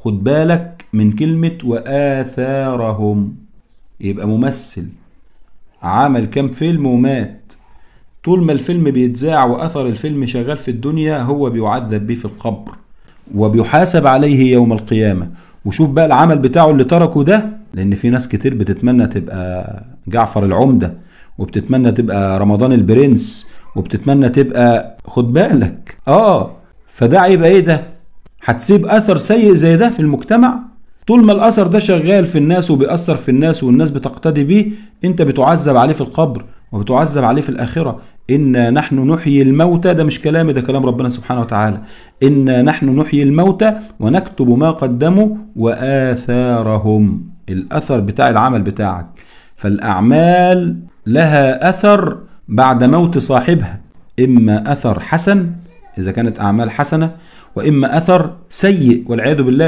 خد بالك من كلمة وآثارهم. يبقى ممثل عمل كام فيلم ومات، طول ما الفيلم بيتذاع وأثر الفيلم شغال في الدنيا هو بيعذب بيه في القبر وبيحاسب عليه يوم القيامة. وشوف بقى العمل بتاعه اللي تركه ده، لأن في ناس كتير بتتمنى تبقى جعفر العمدة، وبتتمنى تبقى رمضان البرنس، وبتتمنى تبقى، خد بالك فده هيبقى ايه ده؟ هتسيب اثر سيء زي ده في المجتمع. طول ما الاثر ده شغال في الناس وبيأثر في الناس والناس بتقتدي بيه، انت بتعذب عليه في القبر وبتعذب عليه في الآخرة. إنا نحن نحيي الموتى، ده مش كلامي، ده كلام ربنا سبحانه وتعالى. إنا نحن نحيي الموتى ونكتب ما قدموا وآثارهم، الأثر بتاع العمل بتاعك. فالأعمال لها أثر بعد موت صاحبها، إما أثر حسن إذا كانت أعمال حسنة، وإما أثر سيء والعياذ بالله.